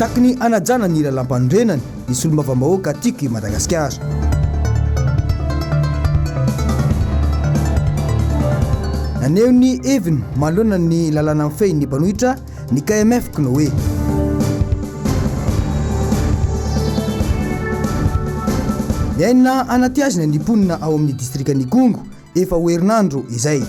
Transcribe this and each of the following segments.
Mitaky ny hanajana ny lalàmpanorenana ny solombavambahoaka Tiako i Madagasikara. Naneho ny heviny manoloana ny lalàna mifehy ny mpanohitra ny KMF Cnoe. Miaina anaty hazina ny mponina ao amin'ny distrikan'Ikongo efa ho herinandro izay.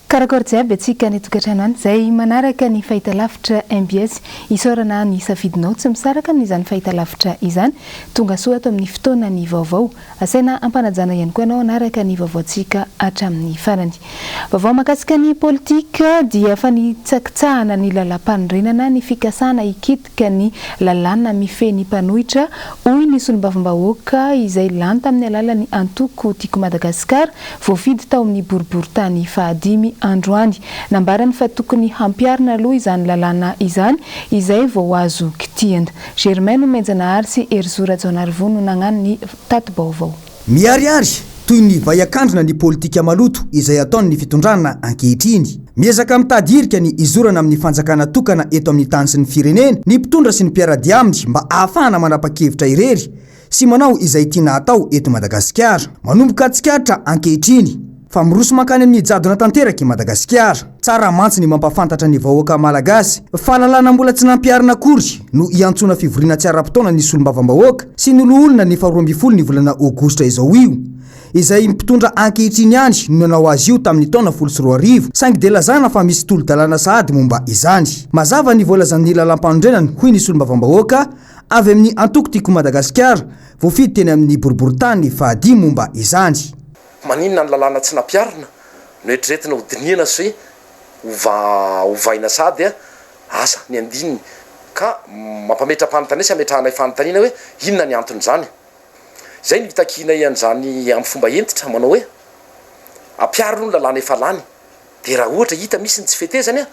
Karakôry jiaby antsika any an-tokantrano any izay manaraka ny fahitalavitra mbs. Isaorana ny safidinao tsy misaraka amin'izany fahitalavitra izany. Tonga soa ato amin'ny fotoana ny vaovao. Asaina ampanajana ihany koa ianao hanaraka ny vaovaontsika hatramin'ny farany. Vaovao mahakasika ny politika dia fanitsakitsahana ny lalàmpanorenana ny fikasana hikitika ny lalàna mifehy ny mpanohitra, hoy ny solombavambahoaka izay lany tamin'ny alalan'ny antoko Tiako Madagasikara, voafidy tao amin'ny boriborintany fahadimy androany. Nambarany fa tokony hampiharina aloha izany lalàna izany izay vao azo kitihina. Germain Nomenjanahary sy Herizo Rajaonarivony no nagnano ny tati-baovao. Miharihary toy ny vay an-kandrina ny politika maloto izay ataon'ny fitondrana ankehitriny. Miezaka mitady hirika ny hizorana amin'ny fanjakana tokana eto amin'ny tany sy ny firenena ny mpitondra sy ny mpiara-dia aminy mba hahafahana manapa-kevitra irery sy manao izay tiana hatao eto Madagasikara. Manomboka tsikaritra ankehitriny fa miroso mankany amin'ny jadona tanteraka i Madagasikara. Tsara mantsy ny mampahafantatra ny vahoaka Malagasy fa lalàna mbola tsy nampiharina akory no hiantsoana fivoriana tsy ara-potoana ny solombavambahoaka sy ny loholona ny faharoa ambin'ny folo ny volana aogositra izao io izay mpitondra ankehitriny ihany no nanao azy io tamin'ny taona 2010 saingy dia lazana fa misy tolo-dalàna sahady momba izany. Mazava ny voalazan'ny lalàmpanorenana hoy ny solombavambahoaka avy amin'ny antoko Tiako Madagasikara, voafidy teny amin'ny boriborintany fahadimy momba izany. Maninona ny lalàna tsy nampiharina no eritreretina ho dinihana sy hova ovaina sady asa ny andininy ka mampametra-panontania sy ametrahanay fanontaniana hoe inona ny anton'izany? Izay no itakianay an'izany amin'ny fomba hentitra manao hoe ampiharina aloha ny lalàna efa lany. Dia raha ohatra hita misy ny tsy fetezany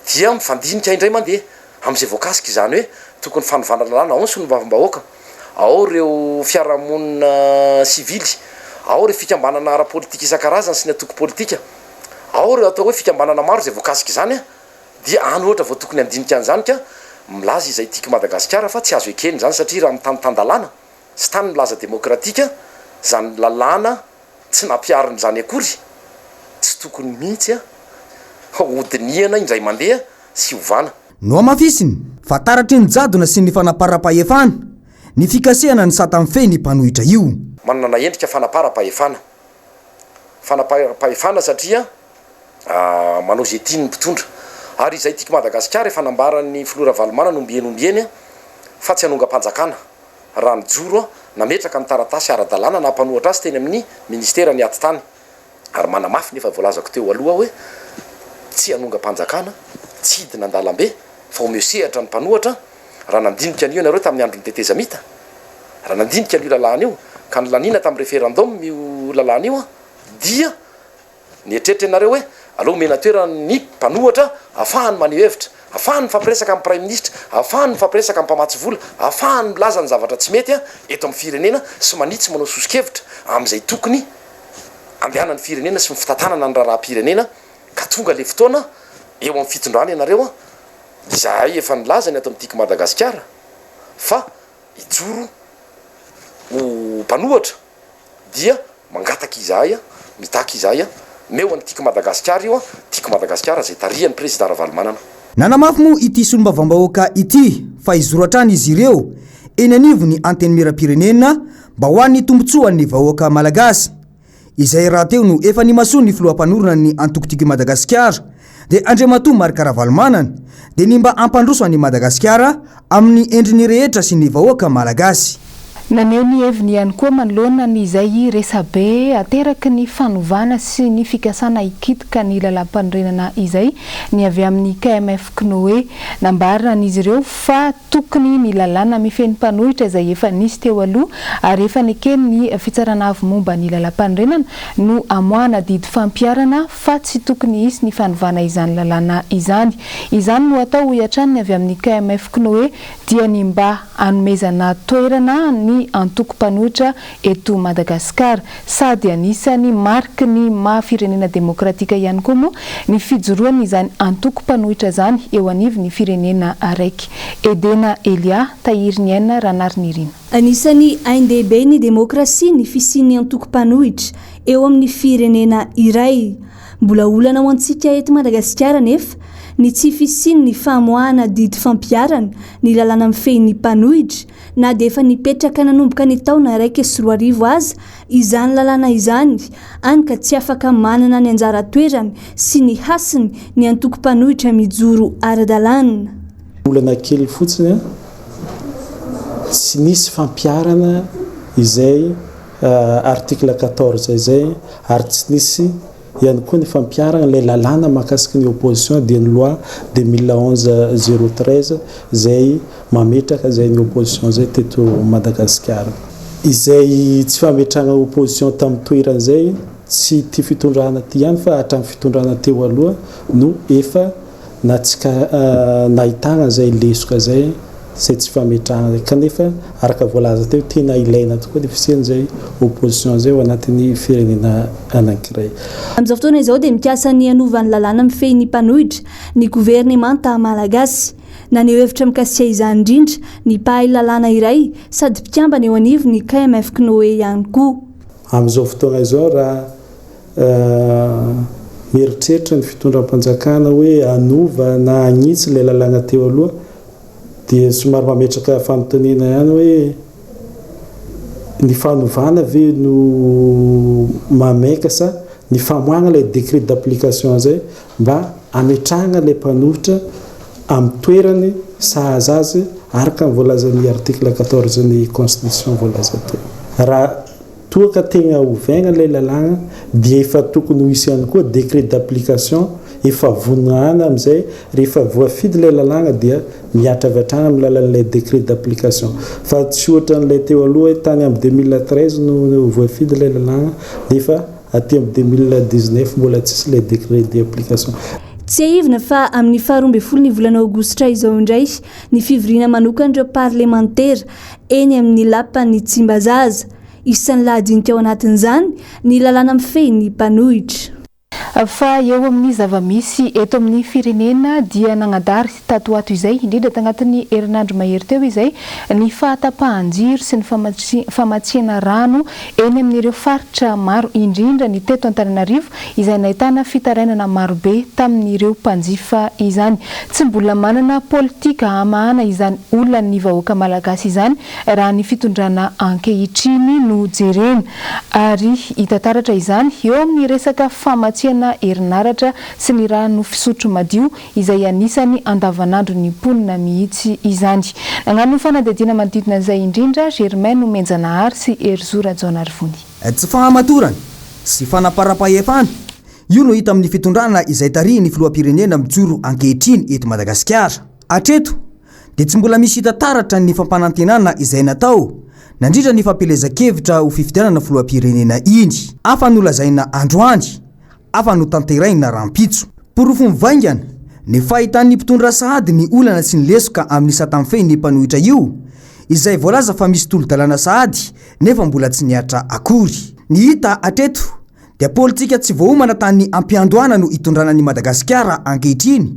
dia mifandinika indray mandeha amin'izay voakasika izany hoe tokony fanovana lalàna, ao ny solombavambahoaka, ao ireo fiarahamonina sivily, ao ireo fikambanana ara-politika isan-karazany sy ny antoko politika, ao ireo atao hoe fikambanana maro izay voakasika izany dia any ohatra vao tokony handinika an'izany ka milaza izay tiako Madagasikara fa tsy azo ekena izany satria raha amin'ny tany tan-dalàna sy tany milaza demokratika izany lalàna Tsy nampiharina izany akory, tsy tokony mihitsy hodinihana indray mandeha sy hovana. Nohamafisiny fa taratry ny jadona sy ny fanaparam-pahefana ny fikasihana ny sata mifehy ny mpanohitra io. Manana endrika fanaparam-pahefana. Fanaparam-pahefana satria manao izay tiany ny mpitondra. Ary izay tiako Madagasikara efa nambaran'ny filoha Ravalomanana ombieny ombieny fa tsy hanongam-panjakana. raha nijoro nametraka ny taratasy ara-dalàna naha mpanohatra azy teny amin'ny ministera ny ady tany ary manamafy ny efa voalazako teo aloha hoe tsy hanongam-panjakana, tsy hidina an-dalambe fa omeo sehatra ny mpanohatra, raha nandinika an'io ianareo tamin'ny andron'ny tetezamita, raha nandinika an'io lalàna io ka nolaniana tamin'ny référendum io lalàna io dia Nieritreritra ianareo hoe aleo omena toerana ny mpanohatra ahafahany maneho hevitra, ahafahany mifampiresaka amin'ny praiminisitra, ahafahany mifampiresaka amin'ny mpamatsy vola, ahafahany milaza ny zavatra tsy mety eto amin'ny firenena sy manitsy manao soso-kevitra amin'izay tokony andehanan'ny firenena sy ny fitantanana ny raharaham-pirenena ka tonga ilay fotoana eo amin'ny fitondrana ianareo izahay efa nilaza ny ato amin'ny Tiako Madagasikara fa hijoro ho mpanohatra. dia mangataka izahay, mitaky izahay, meo an'i Tiako Madagasikara io, Tiako Madagasikara izay tarihan'ny Prezida Ravalomanana. Nanamafy moa ity solombavambahoaka ity fa hizoro hatrany izy ireo eny anivon'ny Antenimierampirenena mba ho an'ny tombontsoan'ny vahoaka malagasy. Izay rahateo no efa nimasoan'ny filoha mpanorina ny antoko Tiako i Madagasikara dia Andriamatoa Marc Ravalomanana dia ny mba hampandroso an'i Madagasikara amin'ny endriny rehetra sy ny vahoaka malagasy. Naneho ny heviny ihany koa manoloana ny izay resabe ateraky ny fanovana sy ny fikasana hikitika ny lalàmpanorenana izay ny avy amin'ny KMF Cnoe. Nambaran'izy ireo fa tokony ny lalàna mifehy ny mpanohitra izay efa nisy teo aloha ary efa neken'ny Fitsarana Avo momba ny Lalàmpanorenana no amoahana didy fampiharana fa tsy tokony hisy ny fanovana izany lalàna izany. Izany no atao hoy hatrany ny avy amin'ny KMF Cnoe dia ny mba hanomezana toerana ny. fisian'ny antoko mpanohitra eto Madagasikara. Sady anisan'ny mariky ny maha firenena demokratika ihany koa moa ny fijoroan'izany antoko mpanohitra izany eo anivon'ny firenena araiky. Edena Elia, Tahiriniaina Ranarinirina. Anisan'ny ain-dehibe ny demokrasia ny fisian'ny antoko mpanohitra eo amin'ny firenena iray. Mbola olana ho antsika eto Madagasikara anefa ny tsy fisian'ny famoahana didy fampiharana ny lalàna mifehy ny mpanohitra na dia efa nipetraka nanomboka ny taona 2001 aza izany lalàna izany, any ka tsy afaka manana ny anjara toerany sy ny hasiny ny antoko mpanohitra mijoro ara-dalàna. Olana kely fotsiny, tsy nisy fampiharana izay article 14 izay ary tsy nisy ihany koa ny fampiharana ilay lalàna mahakasika ny opposition dia ny loi 2011 013 izay mametraka izay ny opposition izay teto Madagasikara. Izay tsy fametrahana opposition tamin'ny toerany izay tsy ity fitondrana ity ihany fa hatramin'ny fitondrana teo aloha no efa nahitana izay lesoka izay, izay tsy fametrahana izay kanefa araka voalaza teo tena ilaina tokoa ny fisian'izay opposition izay ao anatin'ny firenena anankiray. Amin'izao fotoana izao dia mikasa ny hanova ny lalàna mifehy ny mpanohitra ny governemanta malagasy. Naneho hevitra mikasika izany indrindra ny mpahay lalàna iray sady mpikambana eo anivon'ny KMF-CNOE ihany koa. Amin'izao fotoana izao raha mieritreritra ny fitondram-panjakana hoe hanova na hagnitsy ilay lalàna teo aloha dia somary mametraka fanontaniana ihany hoe ny fanovana ve no mahamaika sa ny famoahana ilay décret d'application izay mba hametrahana ilay mpanohitra amin'ny toerany sahaza azy araka ny voalazan'ny article 14 ny constitution voalaza teo. Raha Toa ka tegna ovaigna ilay lalàgna dia efa tokony ho hisy ihany koa décret d'application efa vonona any amin'izay rehefa voafidy ilay lalàgna dia mihatra avy hatrany amin'ny lalan'ilay décret d'application fa tsy ohatran'ilay teo aloha hoe tany amin'ny 2013 no voafidy ilay lalàgna nefa aty amin'ny 2019 mbola tsisy ilay décret d'application. Tsiahivina fa amin'ny faha 12 ny volana aogositra izao indray ny fivoriana manokan'ireo parlemantera eny amin'ny lapan'i Tsimbazaza. Isan'ny lahadinika ao anatin'izany ny lalàna mifehy ny mpanohitra. Fa eo amin'ny zava-misy eto amin'ny firenena dia nagnadary tato ho ato izay, indrindra tagnatin'ny herinandro mahery teo izay, ny fahatapahan-jiro sy ny famatsiana rano eny amin'ireo faritra maro, indrindra ny teto Antananarivo izay nahitana fitarainana marobe tamin'ireo mpanjifa izany. Tsy mbola manana politika hamahana izany olan'ny vahoaka malagasy izany raha ny fitondrana ankehitriny no jerena ary hita taratra izany eo amin'ny resaka famatsiana herinaratra sy ny rano fisotro madio izay anisan'ny andavanandron'ny mponina mihitsy izany. Nagnano fanadihadiana manodidina an'izay indrindra Germain Nomenjanahary sy Herizo Rajaonarivony. Tsy fahamatorana sy fanaparam-pahefana, io no hita amin'ny fitondrana izay tarihin'ny filoham-pirenena mijoro ankehitriny eto Madagasikara. Hatreto dia tsy mbola misy hita taratra ny fampanantenana izay natao nandritra ny fampielezan-kevitra ho fifidianana filoham-pirenena iny. Hafa no lazaina androany, hafa no tanterahina rahampitso. Porofo mivaingana ny fahitan'ny mpitondra sahady ny olana sy ny lesoka amin'ny sata mifehy ny mpanohitra io, izay voalaza fa misy tolo-dalàna sahady nefa mbola tsy nihatra akory. Ny hita hatreto dia politika tsy voaomana tany am-piandohana no itondrana an'i Madagasikara ankehitriny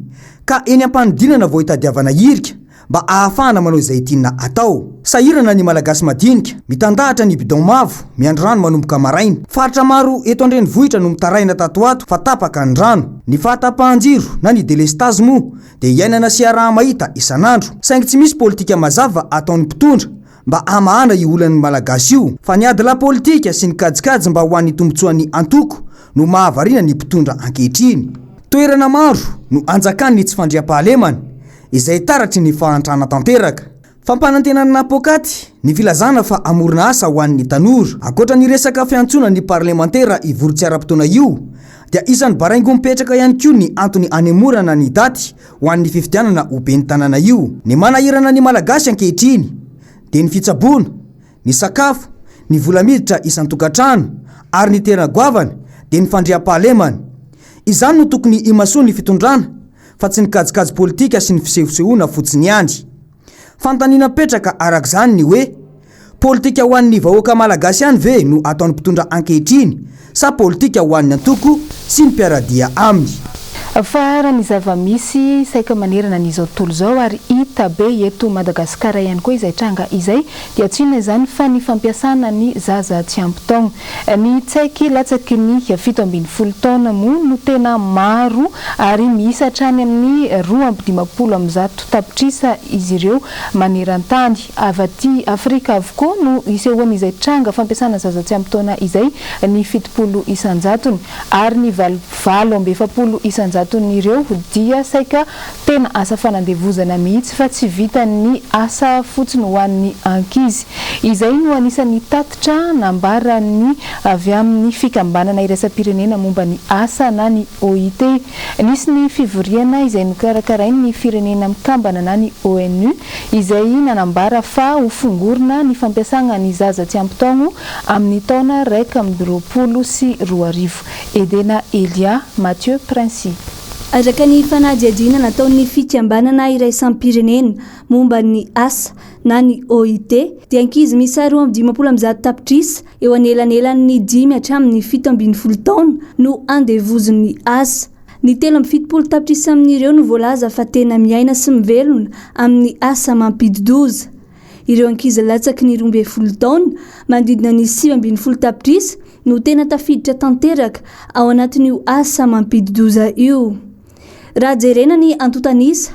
ka eny am-panodinana vao itadiavana hirika mba ahafahana manao izay tiana atao. Sahirana ny Malagasy madinika, mitandahatra ny bidon mavo, miandry rano manomboka maraina. Faritra maro eto an-drenivohitra no mitaraina tato ho ato fa tapaka ny rano. Ny fahatapahan-jiro na ny delestazy moa dia iainana sy iaraha-mahita isan'andro. Saingy tsy misy politika mazava ataon'ny mpitondra mba hamahana io olan'ny Malagasy io fa ny adilahy politika sy ny kajikajy mba ho an'ny tombotsoan'ny antoko no mahavariana ny mpitondra ankehitriny. Toerana maro no anjakan'ny tsy fandriampahalemana izay taratry ny fahantrana tanteraka. Fampanantenana poakaty ny filazana fa hamorona asa ho an'ny tanora. Ankoatra ny resaka fiantsoana ny parlemantera hivory tsy ara-potoana io dia isan'ny baraingo mipetraka ihany koa ny antony hanemorana ny daty ho an'ny fifidianana ho ben'ny tanàna io. Ny manahirana ny Malagasy ankehitriny dia ny fitsaboana, ny sakafo, ny vola miditra isan-tokantrano ary ny tena goavana dia ny fandriampahalemana. Izany no tokony himasoan'ny fitondrana fa tsy ny kajikajy politika sy ny fisehosehoana fotsiny ihany. Fanontaniana mipetraka araka izany ny hoe, Politika ho an'ny vahoaka malagasy ihany ve no ataon'ny mpitondra ankehitriny sa politika ho an'ny antoko sy ny mpiara-dia aminy? Fa raha ny zava-misy saika manerana an'izao tontolo izao ary hita be eto Madagasikara ihany koa izay tranga izay dia tsy inona izany fa ny fampiasana ny zaza tsy ampy taona. Ny tsaiky latsaky ny 17 taona moa no tena maro ary miisa hatrany amin'ny 152 tapitrisa izy ireo maneran-tany. Avy aty Afrika avokoa no isehoan'izay tranga fampiasana zaza tsy ampy taona izay ny 70 isan-jatony ary ny 48 isan-jaton'ireo dia saika tena asa fanandevozana mihitsy fa tsy vitan'ny asa fotsiny ho an'ny ankizy. Izay no anisan'ny tatitra nambaran'ny avy amin'ny fikambanana iraisam-pirenena momba ny asa na ny OIT. Nisy ny fivoriana izay nokarakarain'ny Firenena Mikambana na ny ONU izay nanambara fa ho fongorina ny fampiasagna ny zaza tsy ampy taogno amin'ny taona 2021. Edena Elia, Mathieu Princi. Araka ny fanadihadiana nataon'ny Fikambanana iraisam-pirenena momba ny asa na ny OIT dia ankizy miisa 152 tapitrisa eo anelanelan'ny dimy hatramin'ny 17 taona no andevozin'ny asa. Ny 73 tapitrisa amin'ireo no voalaza fa tena miaina sy mivelona amin'ny asa mampidi-doza. Ireo ankizy latsaky ny 12 taona, manodidina ny 19 tapitrisa, no tena tafiditra tanteraka ao anatin'io asa mampidi-doza io. Raha jerena ny antontan'isa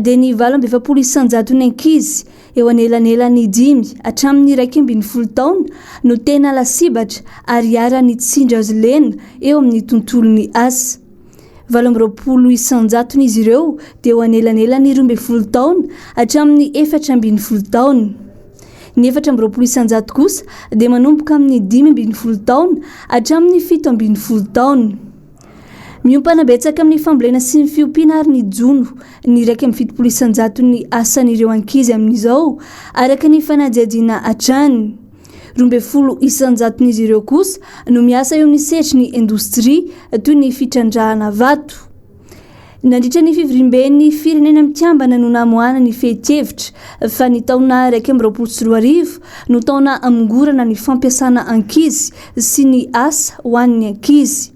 dia ny 48 isan-jaton'ny ankizy eo anelanelan'ny dimy hatramin'ny 11 taona no tena lasibatra ary iharan'ny tsindry azo lena eo amin'ny tontolon'ny asa. 28 isan-jaton'izy ireo dia eo anelanelan'ny 12 taona hatramin'ny 14 taona. Ny 24 isan-jato kosa dia manomboka amin'ny 15 taona hatramin'ny 17 taona. Miompana betsaka amin'ny fambolena sy ny fiompiana ary ny jono ny 71 isan-jaton'ny asan'ireo ankizy amin'izao, araka ny fanadihadiana hatrany. 12 isan-jaton'izy ireo kosa no miasa eo amin'ny sehatry ny indostria toy ny fitrandrahana vato. Nandritra ny fivoriamben'ny Firenena Mikambana no namoahana ny fehin-kevitra fa ny taona 2021 no taona hamongorana ny fampiasana ankizy sy ny asa ho an'ny ankizy.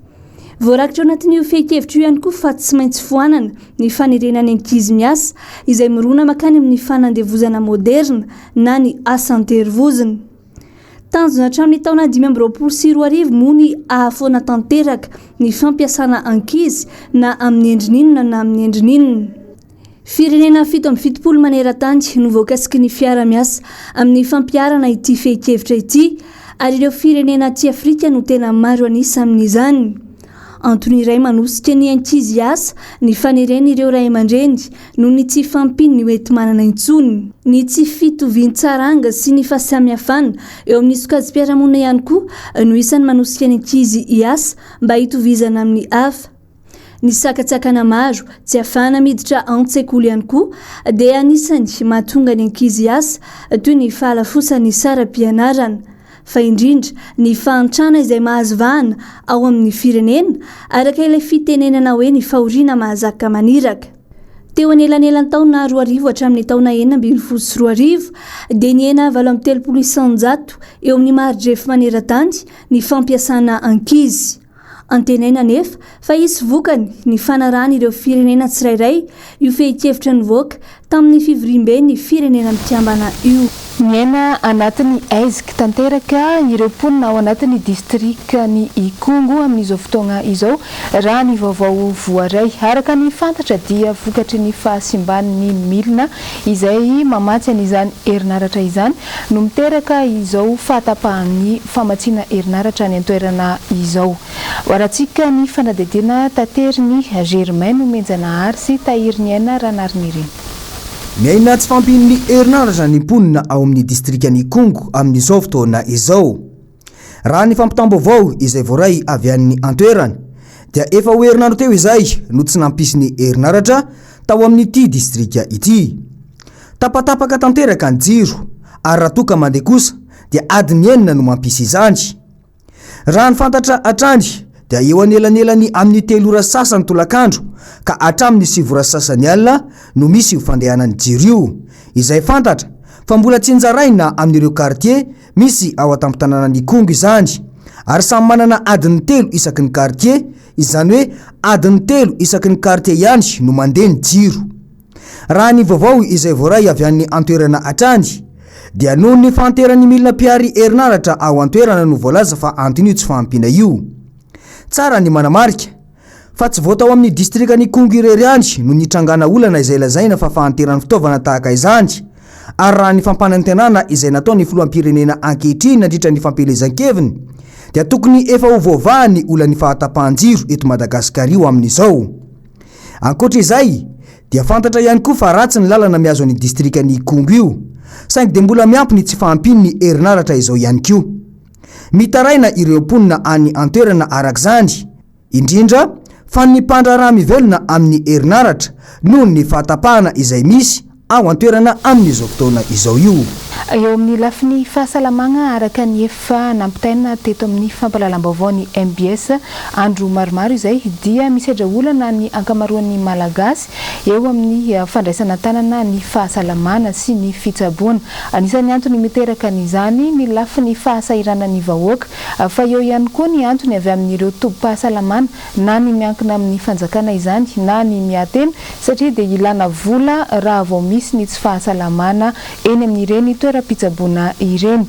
Voarakitra ao anatin'io fehin-kevitra io ihany koa fa tsy maintsy foanana ny fanerena ny ankizy miasa izay mirona mankany amin'ny fanandevozana moderina na ny asa an-terivozona. Tanjona hatramin'ny taona 2025 moa ny hahafoana tanteraka ny fampiasana ankizy na amin'ny endriny inona na amin'ny endriny inona. Firenena 77 maneran-tany no voakasiky ny fiara-miasa amin'ny fampiharana ity fehin-kevitra ity ary ireo firenena aty Afrika no tena maro an'isa amin'izany. Antony iray manosika ny ankizy hiasa ny faneren'ireo ray aman-dreny noho ny tsy fahampian'ny hoenti-manana intsony. Ny tsy fitovian-tsaranga sy ny fahasamihafana eo amin'ny sokajim-piarahamonina ihany koa no isan'ny manosika ny ankizy hiasa mba hitovizana amin'ny hafa. Ny sakantsakana maro tsy ahafahana miditra an-tsekoly ihany koa dia anisan'ny mahatonga ny ankizy hiasa toy ny fahalafosan'ny saram-pianarana. Fa indrindra ny fahantrana izay mahazo vahana ao amin'ny firenena, araka ilay fitenenana hoe ny fahoriana mahazaka maniraka. Teo anelanelan'ny taona 2000 hatramin'ny taona 2016 dia nihena 38% eo amin'ny mari-drefy maneran-tany ny fampiasana ankizy. Antenaina anefa fa hisy vokany ny fanarahan'ireo firenena tsirairay io fehin-kevitra nivoaka tamin'ny fivoriamben'ny Firenena Mikambana io. Miaina anatin'ny aiziky tanteraka ireo mponina ao anatin'ny distrikan'i Ikongo amin'izao fotoagna izao, raha ny vaovao voaray. Araka ny fantatra dia vokatry ny fahasimban'ny milina izay mamatsy an'izany herinaratra izany no miteraka izao fahatapahan'ny famatsiana herinaratra any an-toerana izao. Hoarantsika ny fanadihadiana taterin'i Germain Nomenjanahary sy Tahiriniaina Ranarinirina. Miaina tsy fahampian'ny herinaratra ny mponina ao amin'ny distrikan'Ikongo amin'izao fotoana izao. Raha ny fampitam-baovao izay voaray avy any an-toerana dia efa ho herinandro teo izay no tsy nampisy ny herinaratra tao amin'ity distrika ity. Tapatapaka tanteraka ny jiro ary raha toa ka mandeha kosa dia adiny enina no mampisy izany. Raha ny fantatra hatrany dia eo anelanelan'ny amin'ny telo ora sasany tolakandro ka hatramin'ny sivy ora sasany alina no misy io fandehanan'ny jiro io, izay fantatra. fa mbola tsinjaraina amin'ireo kartie misy ao an-tampon-tanànan'Ikongo izany ary samy manana adiny telo isaky ny kartie, izany hoe adiny telo isaky ny kartie ihany no mandeha ny jiro. Raha ny vaovao izay voaray avy any an-toerana hatrany dia noho ny fahanteran'ny milina mpihary herinaratra ao an-toerana no voalaza fa anton'io tsy fahampiana io. Tsara ny manamarika fa tsy vao tao amin'ny distrikan'Ikongo irery ihany no nitrangana olana izay lazaina fa fahanteran'ny fitaovana tahaka izany ary raha ny fampanantenana izay nataon'ny filoham-pirenena ankehitriny nandritra ny fampielezan-keviny dia tokony efa ho voavaha ny olan'ny fahatapahan-jiro eto Madagasikara io amin'izao. Ankoatra izay dia fantatra ihany koa fa ratsy ny lalana mihazo an'io distrikan'Ikongo io saingy dia mbola miampy ny tsy fahampian'ny herinaratra izao ihany koa. Mitaraina ireo mponina any an-toerana araka izany, indrindra fa ny mpandraharaha mivelona amin'ny herinaratra noho ny fahatapahana izay misy ao an-toerana amin'izao fotoana izao io. Eo amin'ny lafiny fahasalamagna, araka ny efa nampitaina teto amin'ny fampahalalam-baovao ny mbs andro maromaro izay, dia misedra olana ny ankamaroan'ny Malagasy eo amin'ny fandraisana an-tanana ny fahasalamana sy ny fitsaboana. Anisan'ny antony miteraka an'izany ny lafiny fahasahiranan'ny vahoaka, fa eo ihany koa ny antony avy amin'ireo tobim-pahasalamana na ny miankina amin'ny fanjakana izany na ny miahy-tena satria dia ilana vola raha vao misy ny tsy fahasalamana eny amin'ireny toeram-pitsaboana ireny.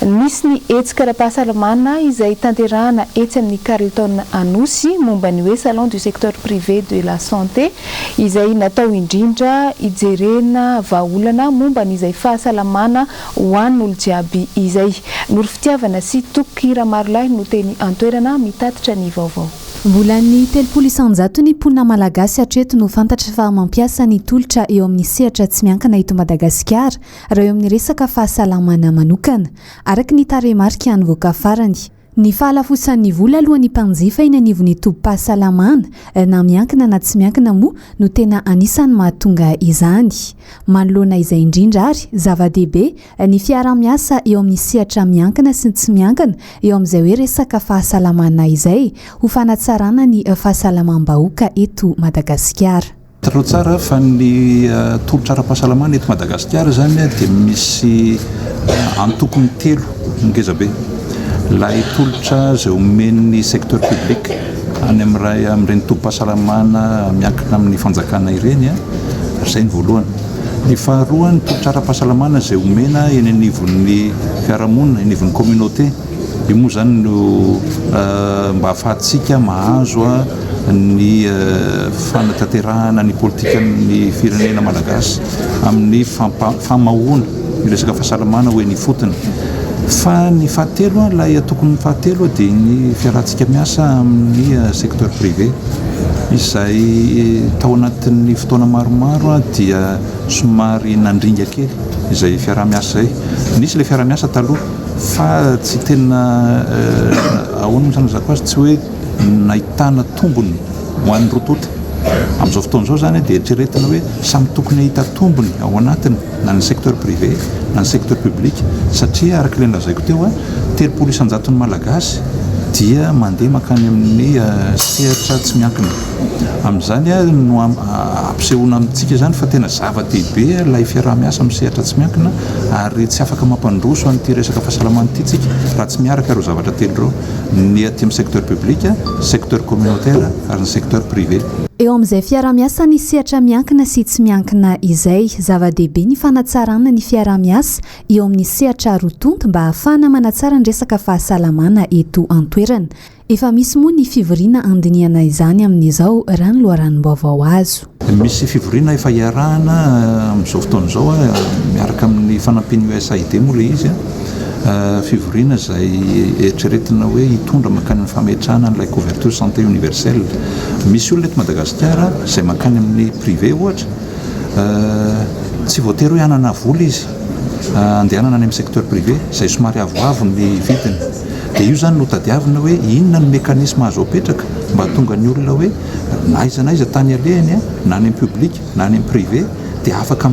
Nisy ny hetsika ara-pahasalamana izay tanterahana etsy amin'ny Carlton Anosy momba ny hoe Salon du secteur privé de la santé izay natao indrindra hijerena vahaolana momba an'izay fahasalamana ho an'olo jiaby izay. Noro Fitiavana sy Toky Ramarolahy no teny an-toerana mitatitra ny vaovao. Mbola ny 30 isan-jaton'ny mponina malagasy hatreto no fantatra fa mampiasa ny tolotra eo amin'ny sehatra tsy miankina eto Madagasikara raha eo amin'ny resaka fahasalamana manokana, araka ny tarehimarika nivoaka farany. Ny fahalafosan'ny vola aloan'ny mpanjifa eny anivon'ny tobim-pahasalamana, na miankina na tsy miankina moa no tena anisan'ny mahatonga izany. Manoloana izay indrindra ary, zava-dehibe ny fiaraha-miasa eo amin'ny sehatra miankina sy ny tsy miankina eo amin'izay hoe resaka fahasalamana izay, ho fanatsarana ny fahasalamam-bahoaka eto Madagasikara. Fantatrao tsara fa ny tolotra ara-pahasalamana eto Madagasikara izany dia misy antokony telo ngeza be. Ilay tolotra izay omen'ny secteur public any amin'iray amin'ireny tobim-pahasalamana miankina amin'ny fanjakana ireny, izay ny voalohany. Ny faharoa, ny tolotra ara-pahasalamana izay omena eny anivon'ny fiarahamonina, eny anivon'ny communauté. Io moa izany no mba ahafahantsika mahazo ny fanatanterahana ny politikan'ny firenena malagasy amin'ny famahoana ny resaka fahasalamana ho eny ifotony. Fa ny fahatelo, ilay tokony fahatelo dia ny fiarahantsika miasa amin'ny secteur privé izay tao anatin'ny fotoana maromaro dia somary nandringa kely izay fiaraha-miasa izay. Nisy ilay fiaraha-miasa taloha fa tsy tena ahoana moa izany ilazako azy, tsy hoe nahitana tombony ho an'ny roa tonta. Amin'izao fotoana izao izany dia eritreretina hoe samy tokony hahita tombony ao anatiny na ny secteur privé na ny secteur public satria araka ilay nolazaiko teo, 30 isan-jaton'ny Malagasy dia mandeha mankany amin'ny sehatra tsy miankina. Amin'izany no ampisehoana amintsika izany fa tena zava-dehibe ilay fiaraha-miasa amin'ny sehatra tsy miankina ary tsy afaka mampandroso an'ity resaka fahasalamana ity isika raha tsy miaraka ireo zavatra telo ireo. ny aty amin'ny secteur public, secteur communautaire ary ny secteur privé. Eo amin'izay fiaraha-miasan'ny sehatra miankina sy tsy miankina izay, zava-dehibe ny fanatsarana ny fiaraha-miasa eo amin'ny sehatra roa tonta mba hahafahana manatsara ny resaka fahasalamana eto an-toerana. Efa misy moa ny fivoriana handinihana izany amin'izao raha ny loharanom-baovao azo. Misy fivoriana efa iarahana amin'izao fotoana izao miaraka amin'ny fanampian'ny USAID moa ilay izy, fivoriana izay eritreretina hoe hitondra mankany amin'ny fametrahana an'ilay couverture santé universelle. Misy olona eto Madagasikara izay mankany amin'ny privé ohatra, tsy voatery hoe hanana vola izy handehanana any amin'ny secteur privé izay somary avoavo ny vidiny. Dia io izany no tadiavina hoe inona ny mécanisme azo apetraka mba hahatonga ny olona hoe na aiza na aiza tany alehany, na any amin'ny public na any amin'ny privé dia afaka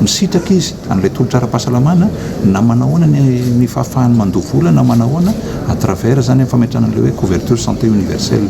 misitraka izy an'ilay tolotra ara-pahasalamana na manahoana ny fahafahany mandoa vola na manahoana à travers izany amin'ny fametrahana an'ilay hoe couverture santé universelle.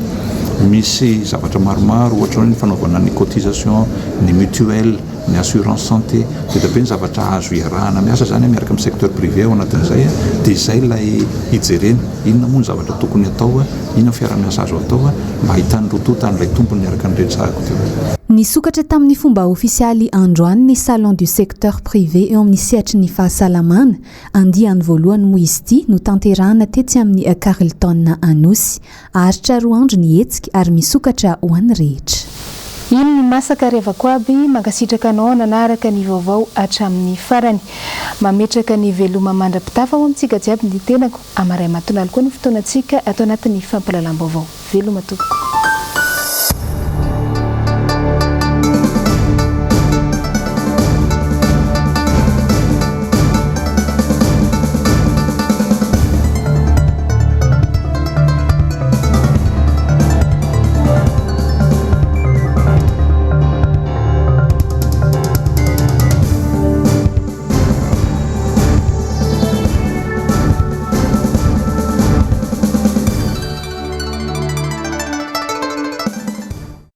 Misy zavatra maromaro ohatra hoe ny fanaovana ny cotisation, ny mutuelle. ny assurance santé, be dia be ny zavatra azo iarahana miasa izany miaraka amin'ny secteur privé ao anatin'izay dia izay ilay hijerena inona moa ny zavatra tokony atao, inona ny fiaraha-miasa azo atao mba hahitan'ny roa tonta an'ilay tombony araka ny resahako teo. Nisokatra tamin'ny fomba ofisialy androany ny Salon du secteur privé eo amin'ny sehatry ny fahasalamana. Andiany voalohany moa izy ity notanterahana tetsy amin'ny Carlton Anosy. Haharitra roa andro ny hetsika ary misokatra ho an'ny rehetra. Iny ny masaka ry havako aby, mankasitraka anao nanaraka ny vaovao hatramin'ny farany. Mametraka ny veloma mandra-pitafa ho amintsika jiaby ny tenako, amaray matonaly koa ny fotoanantsika ato anatin'ny fampahalalam-baovao. Veloma tompoko.